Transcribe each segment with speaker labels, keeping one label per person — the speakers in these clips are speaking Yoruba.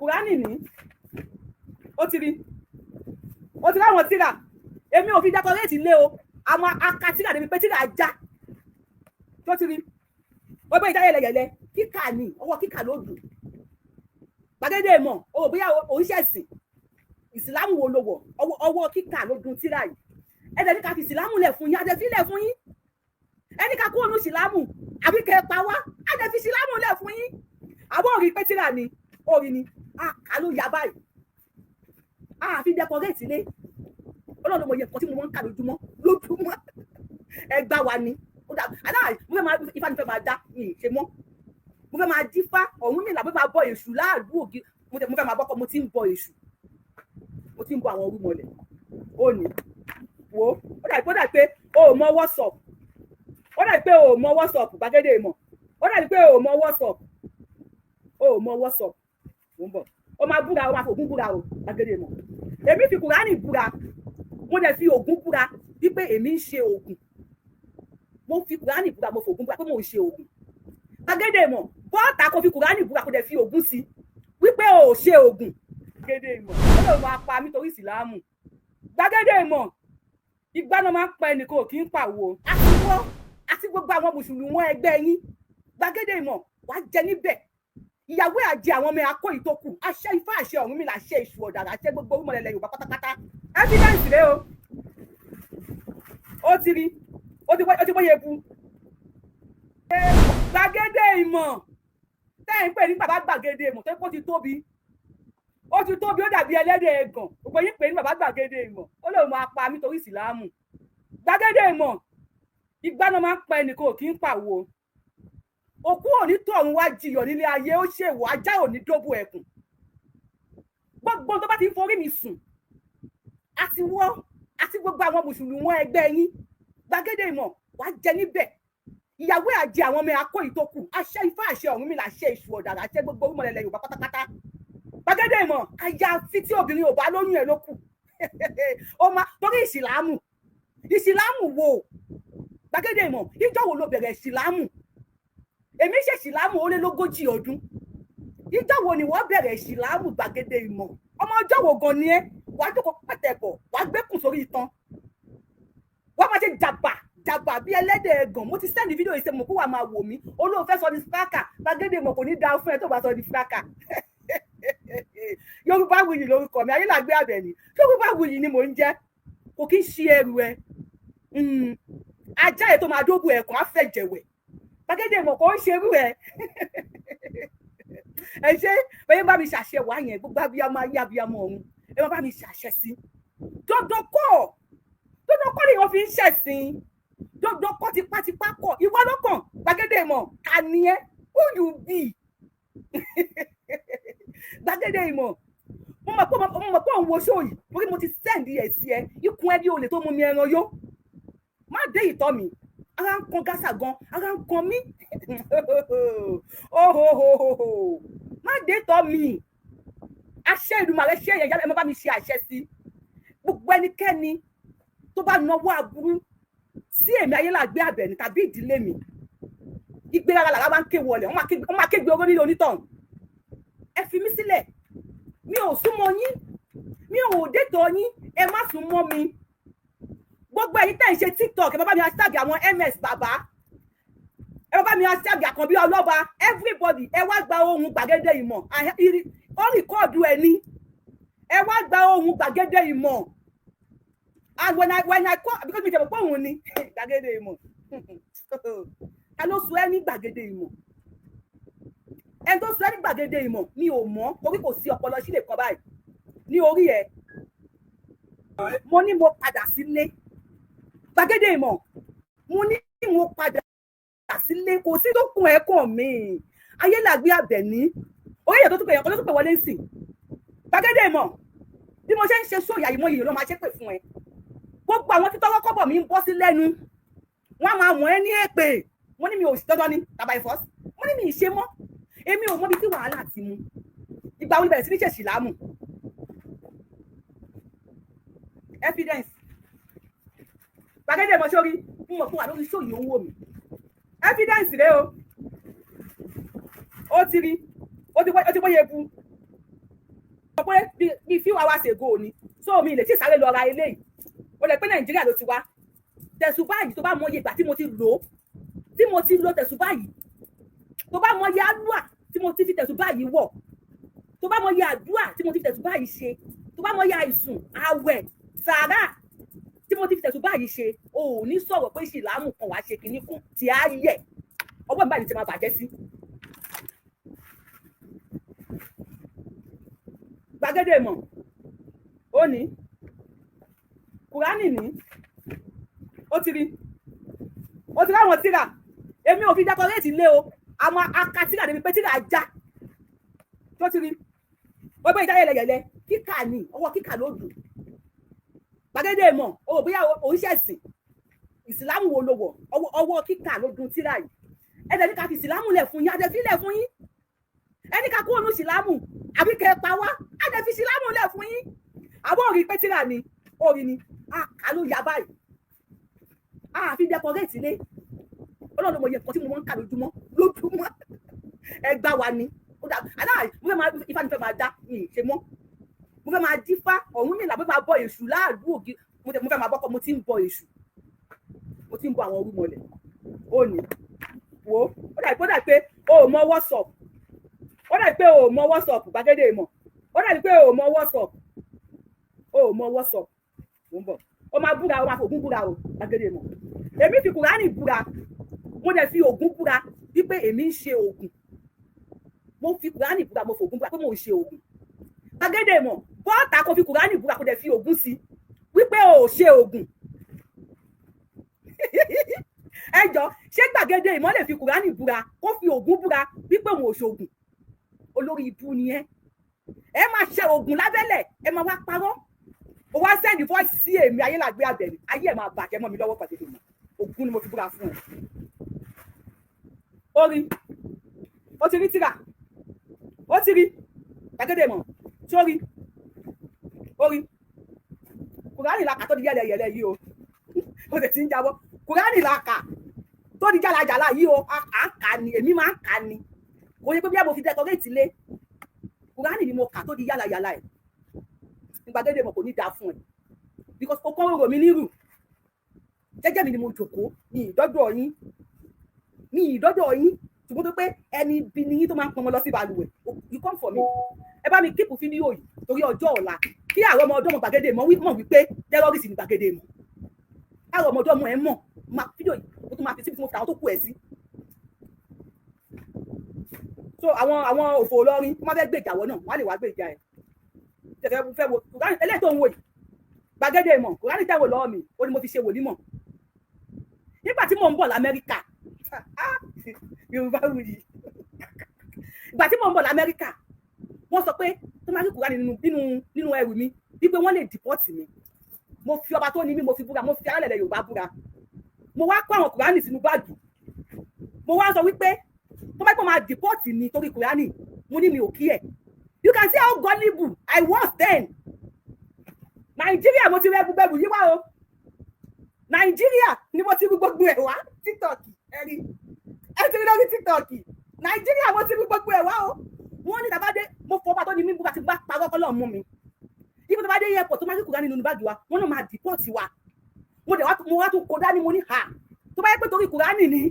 Speaker 1: Kùránì ní ó ti rí, ó ti ráwọn tíra. Èmi ò fi decorate lé o. Àwọn akatírà débi pé tíra já tó ti rí. Ó gbé ìjà yẹlẹyẹlẹ. Kíkà ní ọwọ́, kíkà ló dùn. Gbàgede Ìmọ̀ o, bóyá oríṣẹ̀sìn ìsìlámù wo ló wọ̀? Ọwọ́ kíkà ló dùn tíra yìí. Ẹ̀dẹ̀ ní ká fi ìsìlámù lẹ̀ fún yín, adẹ fi lẹ̀ fún yín. Ẹni ká kúrò ní ìsìlámù àbí kẹ́ ẹ pa wá, adẹ fi ìsìlámù lẹ̀ fún yín. Àbọ̀ òrí pé tíra ni orí ni àká ló yá báyìí. A fi decorate lé. Ọlọ́run mo yẹ nǹkan tí mo máa ń kà lójúmọ́ lójúmọ́. Ẹ gbá wa ni ó dà aláà. Mo fẹ́ máa ifá ni, fẹ́ máa dá mi ṣe mọ́. Mo fẹ́ máa dífá Ọ̀rúnmìlà, mo fẹ́ máa bọ Èṣù láàlú ògì. Mo fẹ́ máa bọ́kọ, mo ti ń bọ Èṣù, mo ti ń bọ àwọn orúmọlẹ̀. Ó ní wo, ó dà pé o ò mọ WhatsApp. Ó dà pé o ò mọ WhatsApp. Gbàgede Ìmọ̀, ó dà pé o ò mọ WhatsApp, o ò mọ WhatsApp. Mo ń bọ̀. Ó máa búra, ó máa fògún búra o. Gbàgede Ìmọ̀, èmi fi Kùránì búra, mo dẹ̀ fi Ògún búra wípé èmi ń ṣe ògùn. Mo fi Kùránì búra, mo fògún búra pé mo ń ṣe ògùn. Gbàgede Ìmọ̀, bọ́ọ̀tà kò fi Kùránì búra, kò dẹ̀ fi Ògún sí wípé o ò ṣe ògùn. Gbàgede Ìmọ̀, ó lè máa pa mí torí ìsìlámù. Gbàgede Ìmọ̀, ìgbà náà máa ń pa ẹnìkan ò kí ń pàwọ́. Àti wọ́n àti gbogbo àwọn mùsùlùmí wọn ẹgbẹ́ yín, Gbàgede Ìmọ̀, wàá jẹ níbẹ̀. Ìyàwó àjẹ àwọn ọmọ akó yìí tó kù. Àṣẹ Ifá, àṣẹ Ọ̀rúnmìlà, àṣẹ Èṣù Ọ̀dàrà, àṣẹ gbogbo orúmọlẹ̀ Yorùbá pátápátá. Evidence rẹ o. Ó ti rí, ó ti bóyá ebu. Gbàgede Ìmọ̀ tẹ́ ẹ̀ ń pè ní bàbá Gbàgede Ìmọ̀, tó kó ti tóbi, ó ti tóbi, ó dàbí ẹlẹ́dẹ̀ ẹ̀gàn. Gbogbo yín pè ní bàbá Gbàgede Ìmọ̀, ó lóun máa pa mí torí ìsìlámù. Gbàgede Ìmọ̀, ìgbà náà máa ń pa ẹnìkan ò kí ń pàwọ́. Òkú òní tọ̀run wá jiyọ̀ nílé ayé, ó ṣèwọ̀. Ajá òní dóbò ẹkùn. Gbogbo tó bá ti ń forí mi sùn, àti wọ́ àti gbogbo àwọn mùsùlùmí wọn ẹgbẹ́ yín, Gbàgede Ìmọ̀, wàá jẹ níbẹ̀. Ìyàwó àjẹ àwọn ọmọ akó yìí tó kù. Àṣẹ Ifá, àṣẹ Ọ̀rúnmìlà, àṣẹ Èṣù Ọ̀dàrà, àṣẹ gbogbo orúmọlẹ̀ Yorùbá pátápátá. Gbàgede Ìmọ̀, àyàfi tí obìnrin ò bá lóyún ẹ̀ ló kù. Ó máa torí ìsìlámù. Ìsìlámù wo? Gbàgede Ìmọ̀, ìjọ wo ló bẹ̀rẹ̀ ìsìlámù? Èmi ṣe ìsìlámù ó lé lógójì ọdún. Ìjọ wo ni wọ́n bẹ̀rẹ̀ ìsìlámù? Gbàgede Ìmọ̀, ọmọ ọjọ́ wo gan ni ẹ́? Wàá jókòó pẹ̀tẹ̀pọ̀, wàá gbẹ́kùn sórí itan, wàá máa ṣe jàbà jàbà bí ẹlẹ́dẹ̀ ẹ̀gàn. Mo ti send fídíò yìí, ṣe mọ̀ kó wà máa wò mí. Olóò fẹ́ sọ di fraka. Gbàgede Ìmọ̀, kò ní dáa fún ẹ tó bá sọ di fraka. Yorùbá Wuyì lórúkọ mi, Ayélujára Àbẹ̀ní. Yorùbá Wuyì ni mò ń jẹ́. Kò kí ń ṣe ẹrù ẹ. Ajá ẹ tó máa dóbò ẹ̀kọ́ á fẹ́ jẹ̀wẹ̀. Gbàgede Ìmọ̀, kò ń ṣerú ẹ. Ẹ ṣe bẹ́ẹ̀ bá mi ṣàṣẹ wá yẹn. Gbogbo abiyamọ ayé, abiyamọ ọ̀run, ẹ má bá mi ṣàṣẹ sí. Dandan kọ́, dandan kọ́ ni wọ́n fi ń ṣẹ̀sìn. Dandan kọ́, tipátipá kọ́. Ìwọ lọ́kàn. Gbàgede Ìmọ̀, ta ni ẹ́? Who you be? Gbàgede Ìmọ̀, mo mọ̀ pé òun wo show yìí torí mo ti send ẹ̀ sí ẹ. Ikùn ẹ bí olè tó mú mi ẹran yó. Má dé ìtọ́ mi. Ara ń kan gásà gan, ara ń kan mí. Má dé ìtọ́ mi. Àṣẹ Ìdùmarè ṣe ẹ̀yẹ. Ẹ má bá mi ṣe àṣẹ sí gbogbo ẹnikẹ́ni tó bá nawọ́ aburú sí èmi Ayéláàgbé Àbẹ̀ní tàbí ìdílé mi. Ìgbéraga làrá máa ń ké wọlé, wọ́n máa ké gbé oró nílé onítọ̀hún. Ẹ fi mí sílẹ̀. Mi ò súnmọ́ yín, mi ò dètò yín, ẹ má sún mọ́ mi. Gbogbo ẹ̀yin tẹ́ ń ṣe TikTok, ẹ bá mi hashtag àwọn ms bàbá, ẹ bá mi hashtag Àkànbí Ọlọ́ba, everybody. Ẹ wá gba ohun Gbàgede Ìmọ̀, ó record ẹ ní. Ẹ wá gba ohun Gbàgede Ìmọ̀. And when I call, because mi tẹ̀ mọ̀ pé òun ni Gbàgede Ìmọ̀. Ta ló sọ ẹ́ ní Gbàgede Ìmọ̀? Ẹni tó sọ ẹ́ ní Gbàgede Ìmọ̀, mi ò mọ̀, torí kò sí ọpọlọ sílẹ̀ kan báyìí ní orí ẹ̀. Mo ní mo padà sílé. Gbàgede Ìmọ̀, mo ní mo padà sílé. Kò sí tó kún ẹ̀ kàn mí. Ayélujára Àbẹ̀ní orí èyàn tó tún pè, èèyàn kan tó tún pè wọlé ń sìn. Gbàgede Ìmọ̀, bí mo ṣe ń ṣe sóòyà ìmọ̀ yìí ló máa ṣépè fún ẹ. Gbogbo àwọn tí tọwọ́ kọ́bọ̀ mi ń bọ́ sí lẹ́nu, wọ́n á máa wọ̀n ẹ́ ní èpè. Wọ́n ní mi ò dandan ni tàbí force. Wọ́n ní mi ì ṣe mọ́. Èmi ò mọbi tí wàhálà ti mú. Ìgbà wo ni bẹ̀rẹ̀ sí ní ṣèṣì láàmù? Evidence. Gbàgede Ìmọ̀, sórí mo mọ̀ fún wa lórí sóyè owó mi. Evidence rẹ o. Ó ti rí, ó ti bóyá ebu. Pé bí few hours ago ni, so mi lè tí sáré lọ ra eléyìí. Ó lè pé Nàìjíríà ló ti wá. Tẹ̀sùbá yìí, tó bá mọ iye ìgbà tí mo ti lò ó, tí mo ti lo tẹ̀sùbá yìí, tó bá mọ iye àdúrà tí mo ti fi tẹ̀sùbá yìí wọ̀, tó bá mọ iye àdúrà tí mo ti fi tẹ̀sùbá yìí ṣe, tó bá mọ iye àìsùn, àwẹ̀, sàárà tí mo ti fi tẹ̀sùbá yìí ṣe, o ò ní sọ̀rọ̀ pé ìsìlámù kan wàá ṣe kinní kan tí á yẹ ọwọ́ mi báyìí ti máa bàjẹ́ sí. Gbàgede mọ̀ ó ní Kùránì ní, ó ti rí, ó ti ráwọn tíra. Èmi ò fi decorate lé o. Àwọn aka tíra débi pé tíra já tó ti rí gbogbo ìjà yẹlẹyẹlẹ. Kíkà ní ọwọ́, kíkà ló dùn. Gbàgede mọ̀ o, bóyá oríṣẹ̀sìn ìsìlámù wo ló wọ̀, ọwọ́ kíkà ló dùn tíra yìí. Ẹ̀dẹ̀ ní ká fi ìsìlámù lẹ̀ fún yín, adẹ̀ fi lẹ̀ fún yín. Ẹni ká kúrò ní ìsìlámù àbí kẹ́ ẹ pa wá, adẹ̀ fi ìsìlámù lẹ̀ fún yín. Àbọ̀ òrí pé tíra ni orí ni àká ló ya báyìí, àfi decorate lé. Ọlọ́run ló mọ iye nǹkan tí mo máa ń kà lójúmọ́ lójúmọ́. Ẹgbà wa ni ó dà aláà. Mo fẹ́ máa ifá ni fẹ́ máa dá mi ṣe mọ́. Mo fẹ́ máa dífá Ọ̀rúnmìlà, mo fẹ́ máa bọ Èṣù láàlú ògì. Mo fẹ́ máa bọ́kọ, mo ti ń bọ Èṣù, mo ti ń bọ àwọn orúmọlẹ̀. Ó ní wo, ó dà pé o ò mọ WhatsApp. Ó dà pé o ò mọ WhatsApp. Gbàgede ìmọ̀, ó dà pé o ò mọ WhatsApp, o ò mọ WhatsApp. Mo ń bọ̀. Ó máa búra, ó máa fògún búra o. Gbàgede ìmọ̀, èmi fi Kùránì búra, mo dẹ̀ fi Ògún búra wípé èmi ń ṣe ògùn. Mo fi Kùránì búra, mo fògún búra pé mo ń ṣe ògùn. Gbàgede ìmọ̀, bọ́ọ̀tà kò fi Kùránì búra, kò dẹ̀ fi Ògún sí wípé o ò ṣe ògùn. Ẹ jọ, ṣé Gbàgede ìmọ̀ lè fi Kùránì búra, kó fi Ògún búra wípé òun ò ṣògùn? Olórí ibú ni ẹ. Ẹ máa ṣe ògùn lábẹ́lẹ̀, ẹ máa wá parọ́. O wá send voice sí èmi Ayélàgbé Àbẹ̀ní. Ayé ẹ̀ máa bàjẹ́ mọ́ mi lọ́wọ́. Gbàgede ìmọ̀, Ògún ni mo fi búra fún ẹ. Ó rí, ó ti rí tírà, ó ti rí. Gbàgede ìmọ̀, sórí ó rí Kùránì la kà tó di yẹlẹyẹlẹ yìí o. Ó sì ti ń jábọ́. Kùránì la kà tó di jàlàjàlà yìí o. À ń kà ní, èmi máa ń kà ní. Kò yẹ pé bí mo fi decorate lé. Kùránì ni mo kà tó di yàlàyàlà ẹ̀. Gbàgede mọ̀, kò ní dáa fún ẹ because o kọ́ rò mí nírù. Jẹ́jẹ́ mi ni mo jòkó ní ìdọ́dọ̀ yín, ní ìdọ́dọ̀ yín. Ṣùgbọ́n tó pé ẹni bí ni yín tó máa ń pọnmọ lọ sí balùwẹ̀, you come for me. Ẹ bá mi keep fídíò yìí torí ọjọ́ ọ̀la, kí àwọn ọmọ ọdọ́ mọ̀ Gbàgede mọ̀ mọ̀ wípé terrorist ní Gbàgede mọ̀. Káwọn ọmọ ọdọ́ mọ̀ ẹ mọ̀ máa fídíò yìí, mo tún máa fi síbi tí mo fi àwọn tó kù ẹ̀ sí. So àwọn òfò olórin wọ́n fẹ́ gbèjà wọ náà, wọ́n á lè wá gbèjà ẹ̀. Tẹ̀fẹ́ fẹ́ wo Kùránì eléyìí tó ń wò yìí, Gbàgede mọ̀, Kùránì tẹ̀wò lọ́wọ́ mi, ó ní mo fi ṣe wòlímọ̀ nígbà tí mò ń bọ̀ lamẹ́ríkà. Yorùbá wuyì. Ìgbà tí mò ń bọ̀ lamẹ́ríkà, wọ́n sọ pé tó máa rí Kùránì nínú ẹrù mi, wípé wọ́n lè deport mi. Mo fi ọba tó ní mí, mo fi búra, mo fi alálẹ̀lẹ̀ Yorùbá búra. Mo wá kó àwọn Kùránì sínú báàgì. Mo wá sọ wípé tó bá pọ̀ máa deport mi torí Kùránì, mo ní mi ò kí ẹ̀. You can see how gullible I was then. Nàìjíríà mo ti rẹ gbẹrù yí wá o. Nàìjíríà ni mo ti rú gbogbo ẹ̀ wá. TikTok, ẹ̀rí ẹ ti rí lórí TikTok. Nàìjíríà mo ti rú gbogbo ẹ̀ wá o. Wọ́n ní tàbádé, mo fọ ọba tó ní mí búra, ti bá parọ́ kọ́lọ́ mú mi. Ibi tó bá dé airport, tó máa rí Kùránì nínú báàgì wa, wọ́n náà máa deport wa. Mo dẹ̀ wá, mo wá tún kó dání. Mo ní ha, tó bá yẹ pé torí Kùránì ni,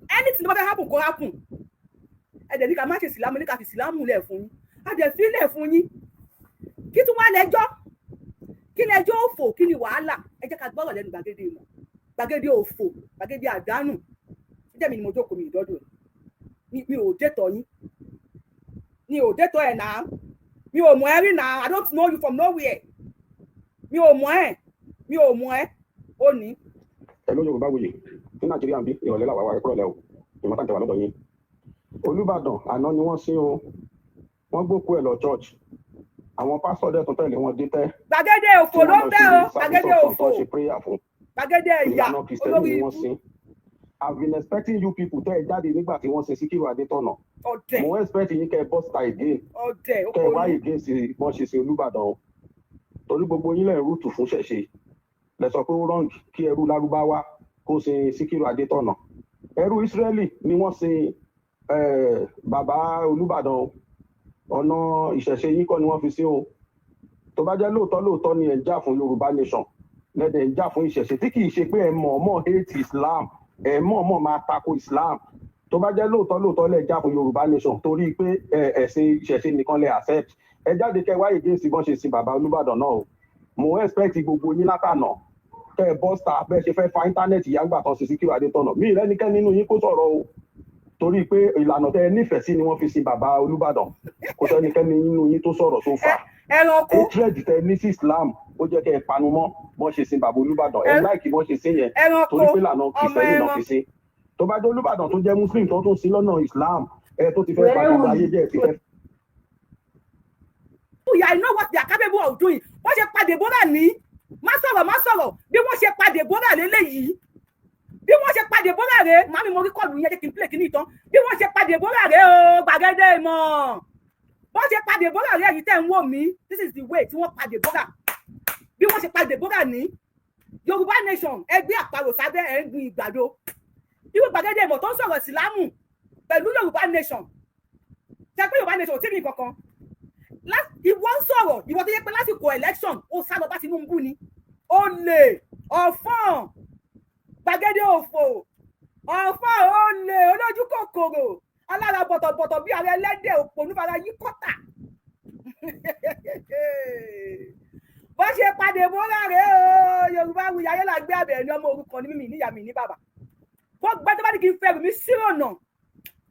Speaker 1: anything tó bá fẹ́ happen, kó happen. Ẹ dẹ̀ ní ká má ṣe ìsìlámù, ní ká fi ìsìlámù lẹ̀ fún yín, a dẹ̀ fi lẹ̀ fún yín. Kí tún wá lẹ́jọ́? Kí lẹ́jọ́ òfò? Kí ni wàhálà? Ẹ jẹ́ ká gbọ́rọ̀ lẹ́nu Gbàgede ìmọ̀, Gbàgede òfò, Gbàgede àdánù. Jẹ́ mi ni mo jókòó, mi ìdọ́dọ̀ mi ò dẹ́tọ̀ yín, mi ò dẹ́tọ̀ ẹ̀ náà. Mi ò mọ̀ ẹ́ rí náà. I don't know you from nowhere. Mi ò mọ̀ ẹ́, mi ò mọ̀ ẹ́. Ó ní.
Speaker 2: Ẹ ló Yorùbá wuyì ní Nàìjíríà ń bí ìrọ̀lẹ́ làwọn àwọn ẹ̀kọ́ lẹ́ o. Ìmọ̀tàn tẹ̀wà lọ́dọ̀ yín. Olúbàdàn àná ni wọ́n sín o. Wọ́n gbókú ẹ̀ lọ church. Àwọn pásítọ̀ dẹ̀ tún tẹ̀lé wọn dé tẹ́.
Speaker 1: Gbàgede òfò ló ń bẹ́ o. Gbàgede òfò, gbàgede ìyà, olórí
Speaker 2: ibú. I've been expecting you people tẹ́ ẹ jáde nígbà tí wọ́n ṣe Síkírù Adétọ̀nà.
Speaker 1: Ọ̀dẹ̀.
Speaker 2: Mo expect yín kẹ́ ẹ bọ́ síta again.
Speaker 1: Ọ̀dẹ̀.
Speaker 2: Kẹ́ ẹ wá against wọ́n ṣe ṣe Olúbàdàn o, torí gbogbo yín lẹ̀ ń root fún ṣẹ̀ṣe. Lẹ sọ pé ó wrong kí ẹrú Lárúbáwá kó ṣe Síkírù Adétọ̀nà. Ẹrú Ísírẹ́lì ni wọ́n sin bàbá Olúbàdàn o. Ọ̀nà ìṣẹ̀ṣe yín kọ́ ni wọ́n fi sí o. Tó bá jẹ́ lóòótọ́ lóòótọ́ ni ẹ̀ ń jà fún Yorùbá nation, lẹ́dẹ̀ ń jà fún ìṣẹ̀ṣe, tí kì í ṣe pé ẹ mọ̀ọ́mọ̀ hate Islam, ẹ mọ̀ọ́mọ̀ máa tako Islam. Tó bá jẹ́ lóòótọ́ lóòótọ́ lẹ̀ jà fún Yorùbá nation, torí pé ẹ̀sìn ìṣẹ̀ṣe nìkan lẹ accept, ẹ jáde kẹ́ wáyé against bọ́n ṣe sin bàbá Olúbàdàn náà o. Mo expect gbogbo yín látànà kẹ́ ẹ bọ́ star bẹ́ẹ̀ ṣe fẹ́ fa internet yàgbà tán sí Síkírù Adétọ̀nà mí rẹ́nikẹ́ni nínú yín kó sọ̀rọ̀ o, torí pé ìlànà tẹ́ ẹ nífẹ̀ẹ́ sí ni wọ́n fi sin bàbá Olúbàdàn. Kò sẹ́nikẹ́ni nínú yín tó sọ̀rọ̀ so far.
Speaker 1: Ẹranko.
Speaker 2: Hatred tẹ́ ní sí Islam, ó jẹ́ kẹ́ ẹ panu mọ́ bọ́n ṣe sin bàbá Olúbàdàn. Ẹ like bọ́n ṣe sin yẹn
Speaker 1: ẹranko.
Speaker 2: torí pé ìlànà
Speaker 1: Ọmọ
Speaker 2: kìrìsìtẹ́nì náà
Speaker 1: ẹran.
Speaker 2: fi sin. Tó bá jẹ́ Olúbàdàn tó jẹ́ Muslim tó tún sin lọ́nà Islam, ẹ tó ti fẹ́ bà gbogbo ayé jẹ́, ẹ ti fẹ́
Speaker 1: I know what they are capable of doing. Wọ́n ṣe pa Deborah ní má sọ̀rọ̀, má sọ̀rọ̀. Bí wọ́n ṣe pa Deborah lélẹ́yìí, bí wọ́n ṣe pa Deborah rè, màmí mo rí call yẹn, jẹ́ kí n play kíní ìtàn. Bí wọ́n ṣe pa Deborah rè o, gbàgede ìmọ̀, bọ́n ṣe pa Deborah rè. Èyí tẹ́ ń wò mí, this is the way tí wọ́n pa Deborah. Bí wọ́n ṣe pa Deborah ní Yorùbá nation, ẹgbẹ́ àparò sábẹ́ ẹ̀ ń gbin ìgbàdo. Irú gbàgede ìmọ̀ tó ń sọ̀rọ̀ sílámù pẹ̀lú Yorùbá nation, ṣe pé Yorùbá nation ò tí ì ní kankan. Ìwọ ń sọ̀rọ̀, ìwọ tó yẹ pé lásìkò election, ó sá lọ bá Tinubu ni. Ó lè ọ̀fọ́n gbàgede òfò, ọ̀fọ́n, ó lè olójú kòkòrò, alára bọ̀tọ̀bọ̀tọ̀ bí ara ẹlẹ́dẹ̀, òpònú fara yí kọ́tà. Bó ṣe padà bóra rèé o. Yorùbá wuyì, ayé là gbé abẹ ní ọmọ orúkọ ní mímì níyà mi ní bàbá. Gbogbo tó bá ní kí n fẹrù mi sírònà,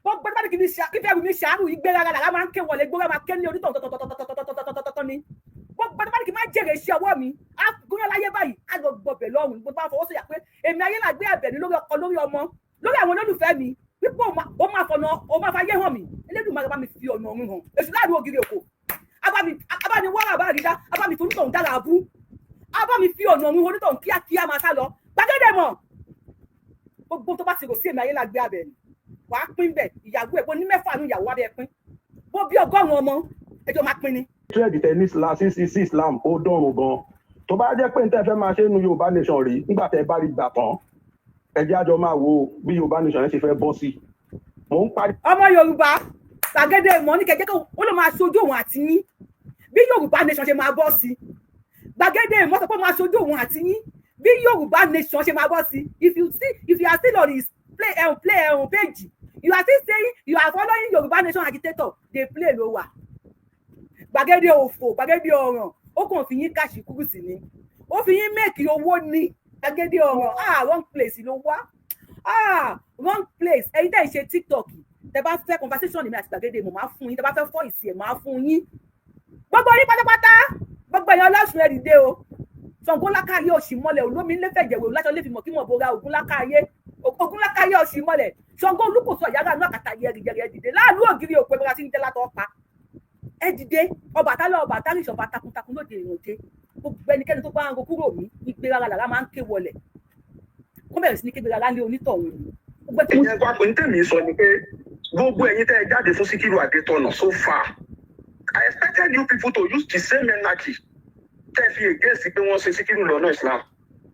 Speaker 1: gbogbo tó bá ní kí n fẹrù mi ṣàárù, ìgbé rárá làrá máa ń ké wọlé, gbóra máa ké ní onítọ̀ tọ̀tọ̀tọ̀tọ̀tọ̀tọ̀tọ̀ ni. Gbogbo tó bá ní kí n má jèrè iṣẹ́ ọwọ́ mi, á gúnyán láyé báyìí, á lọ gbọbẹ̀ lọ́rùn. Gbogbo tó bá fọwọ́ sọ̀yà pé èmi ayé là gbé abẹ ní lórí ọkọ, lórí ọmọ, lórí àwọn olólùfẹ́ mi, wípé ó máa fọ̀nà, ó máa fayé hàn mí, Elédùmarè bá mi fi ọ̀nà ọ̀run hàn èṣù láàrin ògiri òkò, abáni wọ́rà bá rí dá, abámi forúkọ̀ ń dára abú, abámi fi ọ̀nà ọ̀run onítọ̀hún kíákíá máa sá lọ. Gbàgede mọ̀, gbogbo tó bá ti rò sí èmi ayé la gbé abẹ ni, wàá pín bẹ. Ìyàwó ẹ̀ bó ní 6 ní ìyàwó abẹ pín, bó bí 100 ọmọ, ẹjọ́ máa pín ni.
Speaker 2: Hatred tẹ ní sí Islam, ó dọ̀rùn gan. Tó bá jẹ́ pé n tẹ́ fẹ́ máa ṣe nu Yorùbá nation rí, nígbà tẹ́ bá rí gbà tán, ẹ jẹ́ àjọ máa wo bí Yorùbá nation yẹn ṣe fẹ́ bọ́ sí. Mò ń parí.
Speaker 1: Ọmọ Yorùbá, gbàgede ìmọ̀ ní kẹjẹ́ ó ló máa ṣojú òun àti yín bí Yorùbá nation ṣe máa bọ́ sí. Gbàgede ìmọ̀ sọ pé ó máa ṣojú òun àti yín bí Yorùbá nation ṣe máa bọ́ sí. If you see, if you are still on his play page, you are still saying you are following Yorùbá nation agitator, dey play ló wà. Gbàgede òfò, gbàgede ọ̀ràn, ó kàn fi yín cash kúrú sí ni, ó fi yín make owó ní. Gbàgede ọ̀ràn, ah, wrong place ló wá, ah, wrong place. Ẹ̀yin tẹ́ ẹ̀ ṣe TikTok, tẹ́ bá fẹ́ conversation mi àti gbàgede mo máa fún yín. Tẹ́ bá fẹ́ fọ́ ìsì ẹ̀, máa fún yín. Gbogbo yín pátápátá, gbogbo ẹ̀yin ọlọ́sùn, ẹ̀ dìde o. Ṣàngó lákàyè òsì mọ́lẹ̀, olómi ńlẹ́fẹ̀jẹ̀wé láṣọ lè fi mọ̀ kí mọ̀ bora. Ògún lákàyè, Ògún lákàyè òsì mọ́lẹ̀, Ṣàngó olúkòso àyàrá inú àkàtà yẹrìyẹrì, ẹ̀ dìde láàlú ògiri òpè bọ́ra tí ń jẹ́ látọ̀ pa, ẹ dìde. Ọbàtálá, Ọbàtálá ìṣọba takuntakun lóde ìrìnàjò. Gbogbo ẹnikẹ́ni tó bá ń ro kúrò mí, ìgbé rárá làrá máa ń ké wọlẹ̀, kó bẹ̀rẹ̀ sí ní ké rárá lé onítọ̀hún.
Speaker 3: Ìyẹn wá pé ní tèmi sọ ni pé gbogbo ẹ̀yin tẹ́ ẹ jáde fún Síkírù Adétọ̀nà so far, I expected you people to use the same energy tẹ́ ẹ fi against pé wọ́n ṣe Síkírù lọ́nà Islam.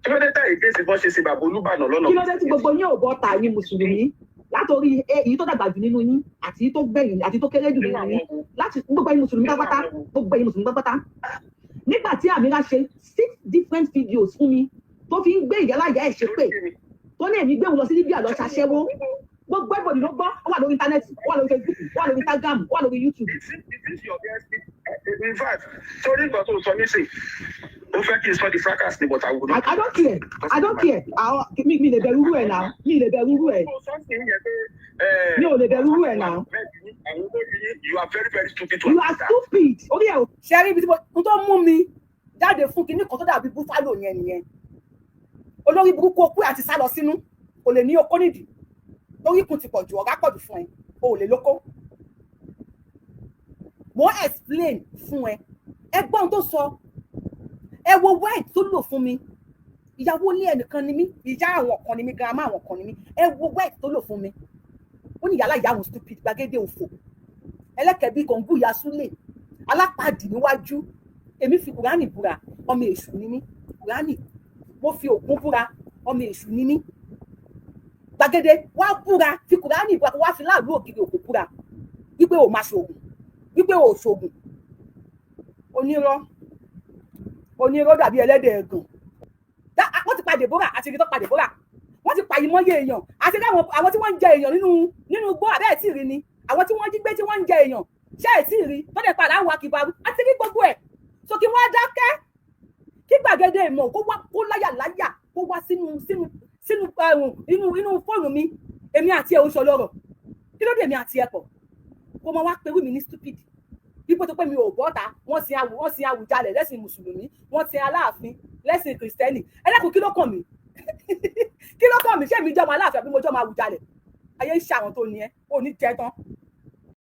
Speaker 3: Kí ló dé tẹ́ against bọ́n ṣe ṣe bàbá Olúbàdàn lọ́nà?
Speaker 1: Kí ló dé tí gbogbo yín ò bọ́ ta, yín mùsùlùmí, látòrí èyí tó dàgbà jù nínú yín àti èyí tó gbẹ̀yìn àti tó kéré jù nínú yín, láti gbogbo ẹ̀yin mùsùlùmí pátápátá, gbogbo ẹ̀yin mùsùlùmí pátápátá? Nígbà tí Àmìrà ṣe six different videos fún mi, tó fi ń gbé ìyálàyà ẹ̀ ṣépè, tó ní èmi gbé òun lọ sí Libya lọ ṣaṣẹ́wó, gbogbo everybody ló gbọ́. Ó wà lórí internet, ó wà lórí Facebook, ó wà lórí Instagram, ó wà lórí YouTube.
Speaker 3: In fact, torí nǹkan tó sọ nísìn, ó fẹ́ kí n sọ di fracas ni, but I will not.
Speaker 1: I don't care, I don't care. Àwọn mi lè bẹ̀rù irú ẹ̀ náà, mi lè bẹ̀rù irú ẹ̀. Mi ò lè bẹ̀rù irú ẹ̀ náà.
Speaker 3: You are very very stupid to
Speaker 1: You are stupid. Orí ẹ̀ o. Ṣe rí ibi tí mo tó mú mi jáde fún kinní kan tó dàbí buffalo yẹn nìyẹn. Olórí burúkú, okú àti sá lọ sínú, kò lè ní okó nídìí torí ikùn ti pọ̀ jù, ọ̀gá pọ̀ jù fún ẹ, o ò lè lóko. Mo explain fún ẹ, ẹ gbọ́ ohun tó sọ, ẹ wo word tó lò fún mi. Ìyàwó ilé ẹnìkan ni mí, ìyá àwọn kan ni mí, grandma àwọn kan ni mí. Ẹ wo word tó lò fún mi. Ó ní ìyálà ìyá àwọn stupid. Gbàgede òfò, ẹlẹ́kẹ̀bí kọ̀ǹgù, ìyá súlẹ̀ alápàdì níwájú. Èmi fi Kùránì búra, ọmọ èṣù ni mí. Kùránì, mo fi Ògún búra, ọmọ èṣù ni mí. Gbàgede wá búra, fi Kùránì búra, wá fi láàlú ògiri òkú búra wípé ò máa ṣe ògùn. Wípé o ṣoògùn, onírọ́, onírọ́ dàbí ẹlẹ́dẹ̀ ẹ̀gàn. Wọ́n ti pa Deborah àti ibi tó pa Deborah, wọ́n ti pa ìmọ̀ye èèyàn àti àwọn tí wọ́n ń jẹ èèyàn nínú igbó. Àbẹ́ ẹ̀ tí ì rí ni àwọn tí wọ́n jí gbé, tí wọ́n ń jẹ èèyàn, ṣé ẹ̀ tí ì rí tó dẹ̀ padà wà kìbàrú àti rí gbogbo ẹ̀? So kí wọ́n dákẹ́, kí gbàgede ìmọ̀ kó wá, kó láyà láyà, kó wá sínú inú fóònù mi. Èmi àti ẹ̀ ń sọ lọ́rọ̀. Kí ló dé èmi àti ẹ̀ pọ̀ kó máa wá perú mi ní stupid? Bí tó pé mi ò bọ́ta, wọ́n sin Àwùjalẹ̀ lẹ́sìn Mùsùlùmí, wọ́n sin Aláàfin lẹ́sìn Kìrìsìtẹ́nì. Ẹ dákun, kí ló kàn mí? Kí ló kàn mí? Ṣé mi jọmọ Aláàfin àbí mo jọmọ Àwùjalẹ̀? Ayé ń ṣe àwọn tó ní ẹ ò ní jẹ tán.